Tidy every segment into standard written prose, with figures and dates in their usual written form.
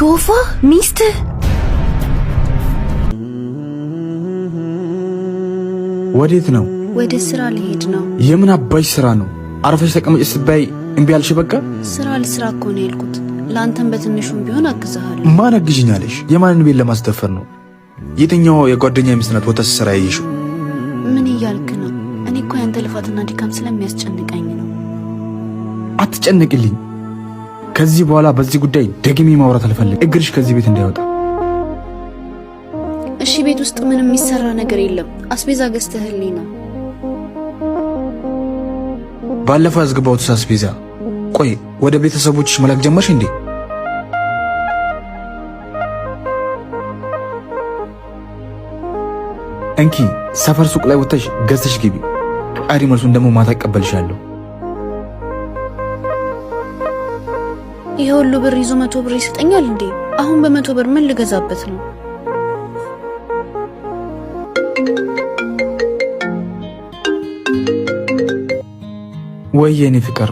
ቶፋ ሚስትህ? ወዴት ነው? ወደ ስራ ልሄድ ነው። የምን አባሽ ስራ ነው? አርፈሽ ተቀመጭ ስትባይ እምቢ አልሽ። በቃ ስራ ልስራ እኮ ነው ያልኩት። ለአንተም በትንሹም ቢሆን አግዝሃለሁ። ማን አግዥኛለሽ? የማንን ቤት ለማስደፈር ነው? የትኛው የጓደኛ ሚስት ናት ወተት ስትሰራ ያየሽው? ምን እያልክ ነው? እኔ እኮ ያንተ ልፋትና ድካም ስለሚያስጨንቀኝ ነው። አትጨነቅልኝ። ከዚህ በኋላ በዚህ ጉዳይ ደግሜ ማውራት አልፈልግም። እግርሽ ከዚህ ቤት እንዳይወጣ። እሺ፣ ቤት ውስጥ ምንም የሚሰራ ነገር የለም። አስቤዛ ገዝተህልኝ ነው። ባለፈው ያስገባሁት አስቤዛ። ቆይ ወደ ቤተሰቦችሽ መላክ ጀመርሽ እንዴ? እንኪ ሰፈር ሱቅ ላይ ወጥተሽ ገዝተሽ ግቢ። ቀሪ መልሱን ደግሞ ማታ እቀበልሻለሁ። ይሄ ሁሉ ብር ይዞ 100 ብር ይሰጠኛል እንዴ? አሁን በ100 ብር ምን ልገዛበት ነው? ወይ የኔ ፍቅር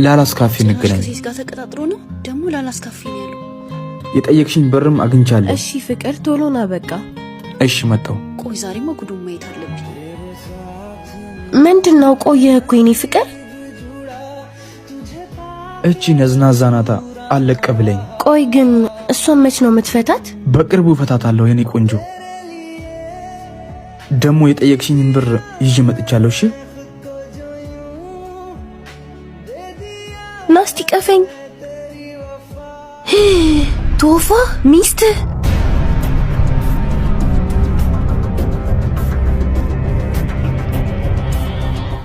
ላላስ ካፌ ጭራሽ እንገናኝ። ከሴት ጋር ተቀጣጥሮ ነው ደግሞ ላላስ ካፌ ነው ያለው። የጠየቅሽኝ ብርም አግኝቻለሁ። እሺ ፍቅር ቶሎ ና በቃ። እሺ መጣሁ። ቆይ ዛሬማ ጉዱን ማየት አለብኝ። ምንድን ነው ቆየህ እኮ የኔ ፍቅር። እቺ ነዝናዛ ናታ አለቀ ብለኝ። ቆይ ግን እሷን መች ነው የምትፈታት? በቅርቡ እፈታታለሁ የኔ ቆንጆ። ደግሞ የጠየቅሽኝን ብር ይዤ መጥቻለሁ። እሺ ና እስቲ ቀፈኝ። ቶፋ ሚስትህ?